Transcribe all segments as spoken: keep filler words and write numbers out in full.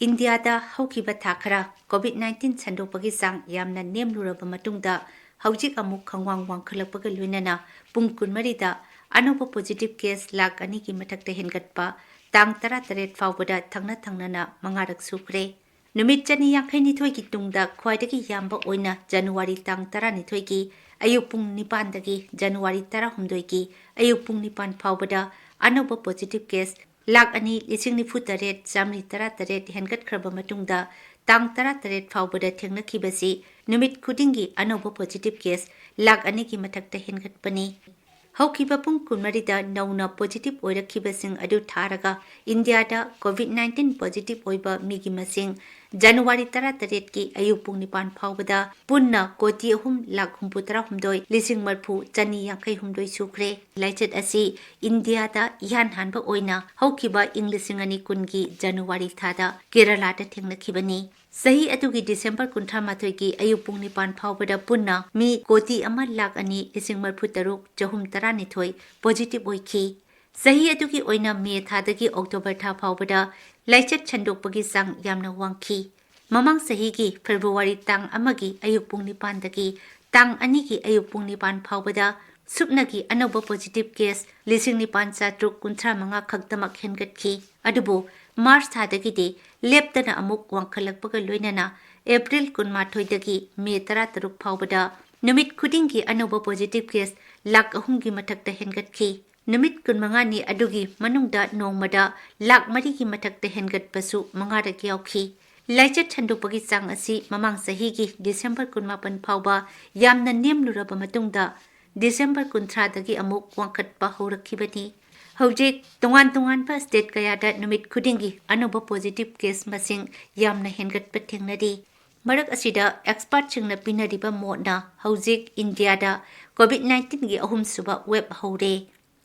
ꯏꯟꯗꯤꯌꯥꯗ ꯍꯧꯈꯤꯕ ꯊꯥ ꯈꯔ ꯀꯣꯚꯤꯗ ꯅꯥꯏꯟꯇꯤꯟ ꯁꯟꯗꯣꯛꯄꯒꯤ ꯆꯥꯡ ꯌꯥꯝꯅ ꯅꯦꯝꯂꯨꯔꯕ ꯃꯇꯨꯡꯗ, ꯍꯧꯖꯤꯛ ꯑꯃꯨꯛ ꯈꯪꯋꯥꯡ ꯋꯥꯡꯈꯠꯂꯛꯄꯒ ꯂꯣꯏꯅꯅ ꯄꯨꯡ ꯀꯨꯟꯃꯔꯤꯗ ꯑꯅꯧꯕ ꯄꯣꯖꯤꯇꯤꯚ ꯀꯦꯁ ꯂꯥꯈ ꯑꯅꯤꯒꯤ ꯃꯊꯛꯇ ꯍꯦꯟꯒꯠꯄ ꯇꯥꯡ ꯇꯔꯥꯇꯔꯦꯠ ꯐꯥꯎꯕꯗ ꯊꯪꯅ ꯊꯪꯅꯅ ꯃꯉꯥꯔꯛ ꯁꯨꯈ꯭ꯔꯦ꯫ ꯅꯨꯃꯤꯠ ꯆꯅꯤ ꯌꯥꯡꯈꯩꯅꯤꯊꯣꯏꯒꯤ ꯇꯨꯡꯗ ꯈ꯭ꯋꯥꯏꯗꯒꯤ ꯌꯥꯝꯕ ꯑꯣꯏꯅ ꯖꯅꯋꯥꯔꯤ ꯇꯥꯡ ꯇꯔꯥꯅꯤꯊꯣꯏꯒꯤ ꯑꯌꯨꯛ ꯄꯨꯡ ꯅꯤꯄꯥꯟꯗꯒꯤ ꯖꯅꯋꯥꯔꯤ ꯇꯔꯥꯍꯨꯝꯗꯣꯏꯒꯤ ꯑꯌꯨꯛ ꯄꯨꯡ ꯅꯤꯄꯥꯟ ꯐꯥꯎꯕꯗ ꯑꯅꯧꯕ ꯄꯣꯖꯤꯇꯤꯚ ꯀꯦꯁ ꯂꯥꯈ ꯑꯅꯤ ꯂꯤꯁꯤꯡ ꯅꯤꯐꯨ ꯇꯔꯦꯠ ꯆꯥꯃꯔꯤ ꯇꯔꯥꯇꯔꯦꯠ ꯍꯦꯟꯒꯠꯈ꯭ꯔꯕ ꯃꯇꯨꯡꯗ, ꯇꯥꯡ ꯇꯔꯥꯇꯔꯦꯠ ꯐꯥꯎꯕꯗ ꯊꯦꯡꯅꯈꯤꯕꯁꯤ ꯅꯨꯃꯤꯠ ꯈꯨꯗꯤꯡꯒꯤ ꯑꯅꯧꯕ ꯄꯣꯖꯤꯇꯤꯚ ꯀꯦꯁ ꯂꯥꯈ ꯑꯅꯤꯒꯤ ꯃꯊꯛꯇ ꯍꯦꯟꯒꯠꯄꯅꯤ꯫ ꯍꯧꯈꯤꯕ ꯄꯨꯡ ꯀꯨꯟꯃꯔꯤꯗ ꯅꯧꯅ ꯄꯣꯖꯤꯇꯤꯚ ꯑꯣꯏꯔꯛꯈꯤꯕꯁꯤꯡ ꯑꯗꯨ ꯊꯥꯔꯒ, ꯏꯟꯗꯤꯌꯥꯗ ꯀꯣꯚꯤꯗ ꯅꯥꯏꯟꯇꯤꯟ ꯄꯣꯖꯤꯇꯤꯚ ꯑꯣꯏꯕ ꯃꯤꯒꯤ ꯃꯁꯤꯡ ꯖꯅꯋꯥꯔꯤ ꯇꯔꯥꯇꯔꯦꯠꯀꯤ ꯑꯌꯨꯛ ꯄꯨꯡ ꯅꯤꯄꯥꯟ ꯐꯥꯎꯕꯗ ꯄꯨꯟꯅ ꯀꯣꯇꯤ ꯑꯍꯨꯝ ꯂꯥꯈ ꯍꯨꯝꯐꯨ ꯇꯔꯥ ꯍꯨꯝꯗꯣꯏ ꯂꯤꯁꯤꯡ ꯃꯔꯤꯐꯨ ꯆꯅꯤ ꯌꯥꯡꯈꯩ ꯍꯨꯝꯗꯣꯏ ꯁꯨꯈ꯭ꯔꯦ꯫ ꯂꯥꯏꯆꯠ ꯑꯁꯤ ꯏꯟꯗꯤꯌꯥꯗ ꯏꯍꯥꯟ ꯍꯥꯟꯕ ꯑꯣꯏꯅ ꯍꯧꯈꯤꯕ ꯏꯪ ꯂꯤꯁꯤꯡ ꯑꯅꯤ ꯀꯨꯟꯒꯤ ꯖꯅꯋꯥꯔꯤ ꯊꯥꯗ ꯀꯦꯔꯂꯥꯗ ꯊꯦꯡꯅꯈꯤꯕꯅꯤ꯫ ꯆꯍꯤ ꯑꯗꯨꯒꯤ ꯗꯤꯁꯦꯝꯕꯔ ꯀꯨꯟꯊ꯭ꯔꯥ ꯃꯥꯊꯣꯏꯒꯤ ꯑꯌꯨꯛ ꯄꯨꯡ ꯅꯤꯄꯥꯟ ꯐꯥꯎꯕꯗ ꯄꯨꯟꯅ ꯃꯤ ꯀꯣꯇꯤ ꯑꯃ ꯂꯥꯈ ꯑꯅꯤ ꯂꯤꯁꯤꯡ ꯃꯔꯤꯐꯨ ꯇꯔꯨꯛ ꯆꯍꯨꯝ ꯇꯔꯥꯅꯤꯊꯣꯏ ꯄꯣꯖꯤꯇꯤꯚ ꯑꯣꯏꯈꯤ꯫ ꯆꯍꯤ ꯑꯗꯨꯒꯤ ꯑꯣꯏꯅ ꯃꯦ ꯊꯥꯗꯒꯤ ꯑꯣꯛꯇꯣꯕꯔ ꯊꯥ ꯐꯥꯎꯕꯗ ꯂꯥꯏꯆꯠ ꯁꯟꯗꯣꯛꯄꯒꯤ ꯆꯥꯡ ꯌꯥꯝꯅ ꯋꯥꯡꯈꯤ꯫ ꯃꯃꯥꯡ ꯆꯍꯤꯒꯤ ꯐꯦꯕ꯭ꯔꯨꯋꯥꯔꯤ ꯇꯥꯡ ꯑꯃꯒꯤ ꯑꯌꯨꯛ ꯄꯨꯡ ꯅꯤꯄꯥꯟꯗꯒꯤ ꯇꯥꯡ ꯑꯅꯤꯒꯤ ꯑꯌꯨꯛ ꯄꯨꯡ ꯅꯤꯄꯥꯟ ꯐꯥꯎꯕꯗ ꯁꯨꯞꯅꯒꯤ ꯑꯅꯧꯕ ꯄꯣꯖꯤꯇꯤꯚ ꯀꯦꯁ ꯂꯤꯁꯤꯡ ꯅꯤꯄꯥꯟ ꯆꯥꯇ꯭ꯔꯨꯛ ꯀꯨꯟꯊ꯭ꯔꯥ ꯃꯉꯥ ꯈꯛꯇꯃꯛ ꯍꯦꯟꯒꯠꯈꯤ꯫ ꯑꯗꯨꯕꯨ ꯃꯥꯔꯆ ꯊꯥꯗꯒꯤꯗꯤ ꯂꯦꯞꯇꯅ ꯑꯃꯨꯛ ꯋꯥꯡꯈꯠꯂꯛꯄꯒ ꯂꯣꯏꯅꯅ ꯑꯦꯄ꯭ꯔꯤꯜ ꯀꯨꯟꯃꯥꯊꯣꯏꯗꯒꯤ ꯃꯦ ꯇꯔꯥꯇꯔꯨꯛ ꯐꯥꯎꯕꯗ ꯅꯨꯃꯤꯠ ꯈꯨꯗꯤꯡꯒꯤ ꯑꯅꯧꯕ ꯄꯣꯖꯤꯇꯤꯚ ꯀꯦꯁ ꯂꯥꯈ ꯑꯍꯨꯝꯒꯤ ꯃꯊꯛꯇ ꯍꯦꯟꯒꯠꯈꯤ꯫ ꯅꯨꯃꯤꯠ ꯀꯨꯟꯃꯉꯥꯅꯤ ꯑꯗꯨꯒꯤ ꯃꯅꯨꯡꯗ ꯅꯣꯡꯃꯗ ꯂꯥꯈ ꯃꯔꯤꯒꯤ ꯃꯊꯛꯇ ꯍꯦꯟꯒꯠꯄꯁꯨ ꯃꯉꯥꯔꯛ ꯌꯥꯎꯈꯤ꯫ ꯂꯥꯏꯆꯠ ꯁꯟꯗꯣꯛꯄꯒꯤ ꯆꯥꯡ ꯑꯁꯤ ꯃꯃꯥꯡ ꯆꯍꯤꯒꯤ ꯗꯤꯁꯦꯝꯕꯔ ꯀꯨꯟꯃꯥꯄꯟ ꯐꯥꯎꯕ ꯌꯥꯝꯅ ꯅꯦꯝꯂꯨꯔꯕ ꯃꯇꯨꯡꯗ, ꯗꯤꯁꯦꯝꯕꯔ ꯀꯨꯟꯊ꯭ꯔꯥꯗꯒꯤ ꯑꯃꯨꯛ ꯋꯥꯡꯈꯠꯄ ꯍꯧꯔꯛꯈꯤꯕꯅꯤ꯫ ꯍꯧꯖꯤꯛ ꯇꯣꯉꯥꯟ ꯇꯣꯉꯥꯟꯕ ꯁ꯭ꯇꯦꯠ ꯀꯌꯥꯗ ꯅꯨꯃꯤꯠ ꯈꯨꯗꯤꯡꯒꯤ ꯑꯅꯧꯕ ꯄꯣꯖꯤꯇꯤꯚ ꯀꯦꯁ ꯃꯁꯤꯡ ꯌꯥꯝꯅ ꯍꯦꯟꯒꯠꯄ ꯊꯦꯡꯅꯔꯤ꯫ ꯃꯔꯛ ꯑꯁꯤꯗ, ꯑꯦꯛꯁꯄꯔꯠꯁꯤꯡꯅ ꯄꯤꯅꯔꯤꯕ ꯃꯣꯠꯅ ꯍꯧꯖꯤꯛ ꯏꯟꯗꯤꯌꯥꯗ ꯀꯣꯚꯤꯗ ꯅꯥꯏꯟꯇꯤꯟꯒꯤ ꯑꯍꯨꯝꯁꯨꯕ ꯋꯦꯕ ꯍꯧꯔꯦ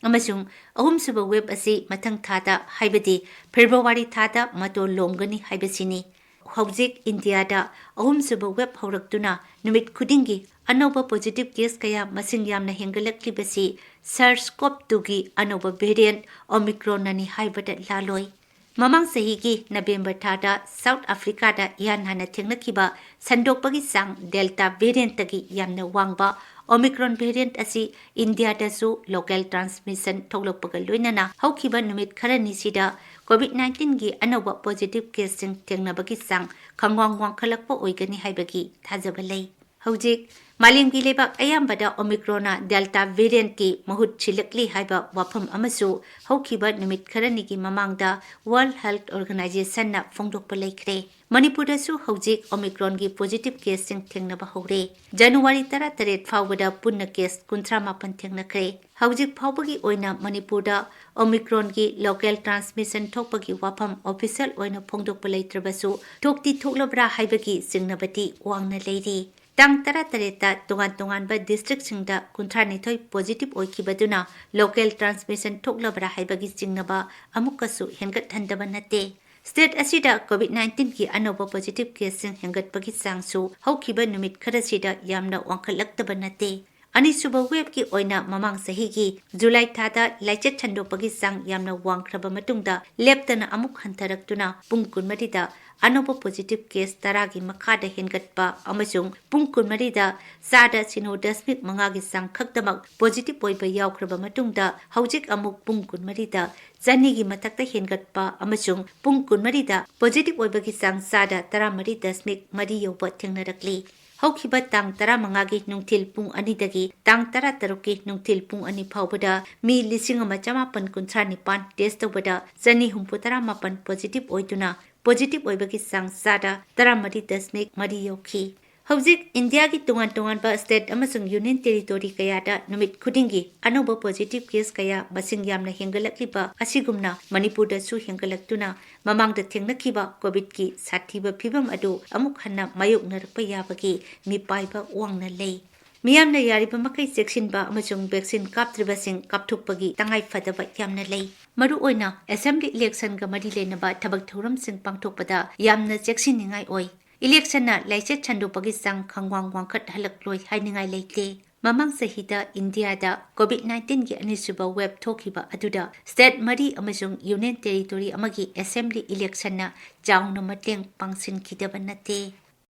ꯑꯃꯁꯨꯡ ꯑꯍꯨꯝꯁꯨꯕ ꯋꯦꯕ ꯑꯁꯤ ꯃꯊꯪ ꯊꯥꯗ, ꯍꯥꯏꯕꯗꯤ ꯐꯦꯕ꯭ꯔꯨꯋꯥꯔꯤ ꯊꯥꯗ ꯃꯇꯣꯟ ꯂꯣꯝꯒꯅꯤ ꯍꯥꯏꯕꯁꯤꯅꯤ꯫ ꯍꯧꯖꯤꯛ ꯏꯟꯗꯤꯌꯥꯗ ꯑꯍꯨꯝꯁꯨꯕ ꯋꯦꯕ ꯍꯧꯔꯛꯇꯨꯅ ꯅꯨꯃꯤꯠ ꯈꯨꯗꯤꯡꯒꯤ ꯑꯅꯧꯕ ꯄꯣꯖꯤꯇꯤꯚ ꯀꯦꯁ ꯀꯌꯥ ꯃꯁꯤꯡ ꯌꯥꯝꯅ ꯍꯦꯟꯒꯠꯂꯛꯂꯤꯕꯁꯤ ꯁꯥꯔꯁ ꯀꯣꯚ ꯇꯨꯒꯤ ꯑꯅꯧꯕ ꯚꯦꯔꯤꯌꯦꯟꯠ ꯑꯣꯃꯤꯀ꯭ꯔꯣꯟꯅꯅꯤ ꯍꯥꯏꯕꯗ ꯂꯥꯜꯂꯣꯏ꯫ ꯃꯃꯥꯡ ꯆꯍꯤꯒꯤ ꯅꯕꯦꯝꯕꯔ ꯊꯥꯗ ꯁꯥꯎꯠ ꯑꯐ꯭ꯔꯤꯀꯥꯗ ꯏꯍꯥꯟ ꯍꯥꯟꯅ ꯊꯦꯡꯅꯈꯤꯕ ꯁꯟꯗꯣꯛꯄꯒꯤ ꯆꯥꯡ ꯗꯦꯜꯇꯥ ꯚꯦꯔꯤꯌꯦꯟꯠꯇꯒꯤ ꯌꯥꯝꯅ ꯋꯥꯡꯕ ꯑꯣꯃꯤꯀ꯭ꯔꯣꯟ ꯚꯦꯔꯤꯌꯦꯟꯠ ꯑꯁꯤ ꯏꯟꯗꯤꯌꯥꯗꯁꯨ ꯂꯣꯀꯦꯜ ꯇ꯭ꯔꯥꯟꯁꯃꯤꯁꯟ ꯊꯣꯛꯂꯛꯄꯒ ꯂꯣꯏꯅꯅ ꯍꯧꯈꯤꯕ ꯅꯨꯃꯤꯠ ꯈꯔꯅꯤꯁꯤꯗ ꯀꯣꯚꯤꯗ ꯅꯥꯏꯟꯇꯤꯟꯒꯤ ꯑꯅꯧꯕ ꯄꯣꯖꯤꯇꯤꯚ ꯀꯦꯁꯁꯤꯡ ꯊꯦꯡꯅꯕꯒꯤ ꯆꯥꯡ ꯈꯪꯋꯥꯡ ꯋꯥꯡꯈꯠꯂꯛꯄ ꯑꯣꯏꯒꯅꯤ ꯍꯥꯏꯕꯒꯤ ꯊꯥꯖꯕ ꯂꯩ꯫ ꯍꯧꯖꯤꯛ ꯃꯥꯂꯦꯝꯒꯤ ꯂꯩꯕꯥꯛ ꯑꯌꯥꯝꯕꯗ ꯑꯣꯃꯤꯀ꯭ꯔꯣꯟꯅ ꯗꯦꯜꯇꯥ ꯚꯦꯔꯤꯌꯦꯟꯠꯀꯤ ꯃꯍꯨꯠ ꯁꯤꯜꯂꯛꯂꯤ ꯍꯥꯏꯕ ꯋꯥꯐꯝ ꯑꯃꯁꯨ ꯍꯧꯈꯤꯕ ꯅꯨꯃꯤꯠ ꯈꯔꯅꯤꯒꯤ ꯃꯃꯥꯡꯗ ꯋꯥꯔꯜꯗ ꯍꯦꯜꯊ ꯑꯣꯔꯒꯅꯥꯏꯖꯦꯁꯟꯅ ꯐꯣꯡꯗꯣꯛꯄ ꯂꯩꯈ꯭ꯔꯦ꯫ ꯃꯅꯤꯄꯨꯔꯗꯁꯨ ꯍꯧꯖꯤꯛ ꯑꯣꯃꯤꯀ꯭ꯔꯣꯟꯒꯤ ꯄꯣꯖꯤꯇꯤꯚ ꯀꯦꯁꯁꯤꯡ ꯊꯦꯡꯅꯕ ꯍꯧꯔꯦ꯫ ꯖꯅꯋꯥꯔꯤ ꯇꯔꯥꯇꯔꯦꯠ ꯐꯥꯎꯕꯗ ꯄꯨꯟꯅ ꯀꯦꯁ ꯀꯨꯟꯊ꯭ꯔꯥ ꯃꯥꯄꯟ ꯊꯦꯡꯅꯈ꯭ꯔꯦ꯫ ꯍꯧꯖꯤꯛ ꯐꯥꯎꯕꯒꯤ ꯑꯣꯏꯅ ꯃꯅꯤꯄꯨꯔꯗ ꯑꯣꯃꯤꯀ꯭ꯔꯣꯟꯒꯤ ꯂꯣꯀꯦꯜ ꯇ꯭ꯔꯥꯟꯁꯃꯤꯁꯟ ꯊꯣꯛꯄꯒꯤ ꯋꯥꯐꯝ ꯑꯣꯐꯤꯁꯤꯌꯦꯜ ꯑꯣꯏꯅ ꯐꯣꯡꯗꯣꯛꯄ ꯂꯩꯇ꯭ꯔꯕꯁꯨ, ꯊꯣꯛꯇꯤ ꯊꯣꯛꯂꯕ꯭ꯔꯥ ꯍꯥꯏꯕꯒꯤ ꯆꯤꯡꯅꯕꯗꯤ ꯋꯥꯡꯅ ꯂꯩꯔꯤ꯫ ꯇꯥꯡ ꯇꯔꯥꯇꯔꯦꯠꯇ ꯇꯣꯉꯥꯟ ꯇꯣꯉꯥꯟꯕ ꯗꯤꯁꯇ꯭ꯔꯤꯛꯁꯤꯡꯗ ꯀꯨꯟꯊ꯭ꯔꯥꯅꯤꯊꯣꯏ ꯄꯣꯖꯤꯇꯤꯚ ꯑꯣꯏꯈꯤꯕꯗꯨꯅ ꯂꯣꯀꯦꯜ ꯇ꯭ꯔꯥꯟꯁꯃꯤꯁꯟ ꯊꯣꯛꯂꯕ꯭ꯔꯥ ꯍꯥꯏꯕꯒꯤ ꯆꯤꯡꯅꯕ ꯑꯃꯨꯛꯀꯁꯨ ꯍꯦꯟꯒꯠꯍꯟꯗꯕ ꯅꯠꯇꯦ꯫ ꯁ꯭ꯇꯦꯠ ꯑꯁꯤꯗ ꯀꯣꯚꯤꯗ ꯅꯥꯏꯟꯇꯤꯟꯒꯤ ꯑꯅꯧꯕ ꯄꯣꯖꯤꯇꯤꯚ ꯀꯦꯁꯁꯤꯡ ꯍꯦꯟꯒꯠꯄꯒꯤ ꯆꯥꯡꯁꯨ ꯍꯧꯈꯤꯕ ꯅꯨꯃꯤꯠ ꯈꯔꯁꯤꯗ ꯌꯥꯝꯅ ꯋꯥꯡꯈꯠꯂꯛꯇꯕ ꯅꯠꯇꯦ꯫ ꯑꯅꯤꯁꯨꯕ ꯋꯦꯚꯀꯤ ꯑꯣꯏꯅ ꯃꯃꯥꯡ ꯆꯍꯤꯒꯤ ꯖꯨꯂꯥꯏ ꯊꯥꯗ ꯂꯥꯏꯆꯠ ꯁꯟꯗꯣꯛꯄꯒꯤ ꯆꯥꯡ ꯌꯥꯝꯅ ꯋꯥꯡꯈ꯭ꯔꯕ ꯃꯇꯨꯡꯗ ꯂꯦꯞꯇꯅ ꯑꯃꯨꯛ ꯍꯟꯊꯔꯛꯇꯨꯅ ꯄꯨꯡ ꯀꯨꯟꯃꯔꯤꯗ ꯑꯅꯧꯕ ꯄꯣꯖꯤꯇꯤꯚ ꯀꯦꯁ ꯇꯔꯥꯒꯤ ꯃꯈꯥꯗ ꯍꯦꯟꯒꯠꯄ ꯑꯃꯁꯨꯡ ꯄꯨꯡ ꯀꯨꯟꯃꯔꯤꯗ ꯆꯥꯗ ꯁꯤꯅꯣ ꯗꯁꯃꯤꯛ ꯃꯉꯥꯒꯤ ꯆꯥꯡ ꯈꯛꯇꯃꯛ ꯄꯣꯖꯤꯇꯤꯚ ꯑꯣꯏꯕ ꯌꯥꯎꯈ꯭ꯔꯕ ꯃꯇꯨꯡꯗ ꯍꯧꯖꯤꯛ ꯑꯃꯨꯛ ꯄꯨꯡ ꯀꯨꯟꯃꯔꯤꯗ ꯆꯅꯤꯒꯤ ꯃꯊꯛꯇ ꯍꯦꯟꯒꯠꯄ ꯑꯃꯁꯨꯡ ꯄꯨꯡ ꯀꯨꯟꯃꯔꯤꯗ ꯄꯣꯖꯤꯇꯤꯚ ꯑꯣꯏꯕꯒꯤ ꯆꯥꯡ ꯆꯥꯗ ꯇꯔꯥꯃꯔꯤ ꯗꯁꯃꯤꯛ ꯃꯔꯤ ꯌꯧꯕ ꯊꯦꯡꯅꯔꯛꯂꯤ꯫ ꯍꯧꯈꯤꯕ ꯇꯥꯡ ꯇꯔꯥꯃꯉꯥꯒꯤ ꯅꯨꯡꯊꯤꯜ ꯄꯨꯡ ꯑꯅꯤꯗꯒꯤ ꯇꯥꯡ ꯇꯔꯥꯇꯔꯨꯛꯀꯤ ꯅꯨꯡꯊꯤꯜ ꯄꯨꯡ ꯑꯅꯤ ꯐꯥꯎꯕꯗ ꯃꯤ ꯂꯤꯁꯤꯡ ꯑꯃ ꯆꯃꯥꯄꯟ ꯀꯨꯟꯊ꯭ꯔꯥ ꯅꯤꯄꯥꯟ ꯇꯦꯁ ꯇꯧꯕꯗ ꯆꯅꯤ ꯍꯨꯝꯐꯨ ꯇꯔꯥ ꯃꯥꯄꯟ ꯄꯣꯖꯤꯇꯤꯚ ꯑꯣꯏꯗꯨꯅ ꯄꯣꯖꯤꯇꯤꯚ ꯑꯣꯏꯕꯒꯤ ꯆꯥꯡ ꯆꯥꯗ ꯇꯔꯥꯃꯔꯤ ꯗꯁꯃꯤꯛ ꯃꯔꯤ ꯌꯧꯈꯤ꯫ ꯍꯧꯖꯤꯛ ꯏꯟꯗꯤꯌꯥꯒꯤ ꯇꯣꯉꯥꯟ ꯇꯣꯉꯥꯟꯕ ꯁ꯭ꯇꯦꯠ ꯑꯃꯁꯨꯡ ꯌꯨꯅꯤꯌꯟ ꯇꯦꯔꯤꯇꯣꯔꯤ ꯀꯌꯥꯗ ꯅꯨꯃꯤꯠ ꯈꯨꯗꯤꯡꯒꯤ ꯑꯅꯧꯕ ꯄꯣꯖꯤꯇꯤꯚ ꯀꯦꯁ ꯀꯌꯥ ꯃꯁꯤꯡ ꯌꯥꯝꯅ ꯍꯦꯟꯒꯠꯂꯛꯂꯤꯕ ꯑꯁꯤꯒꯨꯝꯅ ꯃꯅꯤꯄꯨꯔꯗꯁꯨ ꯍꯦꯟꯒꯠꯂꯛꯇꯨꯅ ꯃꯃꯥꯡꯗ ꯊꯦꯡꯅꯈꯤꯕ ꯀꯣꯚꯤꯗꯀꯤ ꯁꯥꯊꯤꯕ ꯐꯤꯚꯝ ꯑꯗꯨ ꯑꯃꯨꯛ ꯍꯟꯅ ꯃꯥꯌꯣꯛꯅꯔꯛꯄ ꯌꯥꯕꯒꯤ ꯃꯤꯄꯥꯏꯕ ꯋꯥꯡꯅ ꯂꯩ꯫ ꯃꯤꯌꯥꯝꯅ ꯌꯥꯔꯤꯕ ꯃꯈꯩ ꯆꯦꯛꯁꯤꯟꯕ ꯑꯃꯁꯨꯡ ꯚꯦꯛꯁꯤꯟ ꯀꯥꯞꯇ꯭ꯔꯤꯕꯁꯤꯡ ꯀꯥꯞꯊꯣꯛꯄꯒꯤ ꯇꯉꯥꯏ ꯐꯗꯕ ꯌꯥꯝꯅ ꯂꯩ꯫ ꯃꯔꯨꯑꯣꯏꯅ ꯑꯦꯁꯦꯝꯕ꯭ꯂꯤ ꯏꯂꯦꯛꯁꯟꯒ ꯃꯔꯤ ꯂꯩꯅꯕ ꯊꯕꯛ ꯊꯧꯔꯝꯁꯤꯡ ꯄꯥꯡꯊꯣꯛꯄꯗ ꯌꯥꯝꯅ ꯆꯦꯛꯁꯤꯟꯅꯤꯡꯉꯥꯏ ꯑꯣꯏ꯫ ꯏꯂꯦꯛꯁꯟꯅ ꯂꯥꯏꯆꯠ ꯁꯟꯗꯣꯛꯄꯒꯤ ꯆꯥꯡ ꯈꯪꯋꯥꯡ ꯋꯥꯡꯈꯠꯍꯜꯂꯛꯂꯣꯏ ꯍꯥꯏꯅꯤꯡꯉꯥꯏ ꯂꯩꯇꯦ꯫ ꯃꯃꯥꯡ ꯆꯍꯤꯗ ꯏꯟꯗꯤꯌꯥꯗ COVID nineteenꯒꯤ ꯑꯅꯤꯁꯨꯕ wave ꯊꯣꯛꯈꯤꯕ ꯑꯗꯨꯗ state ꯃꯔꯤ ꯑꯃꯁꯨꯡ Union Territory ꯑꯃꯒꯤ assembly electionꯅ ꯆꯥꯎꯅ ꯃꯇꯦꯡ ꯄꯥꯡꯁꯤꯟꯈꯤꯗꯕ ꯅꯠꯇꯦ꯫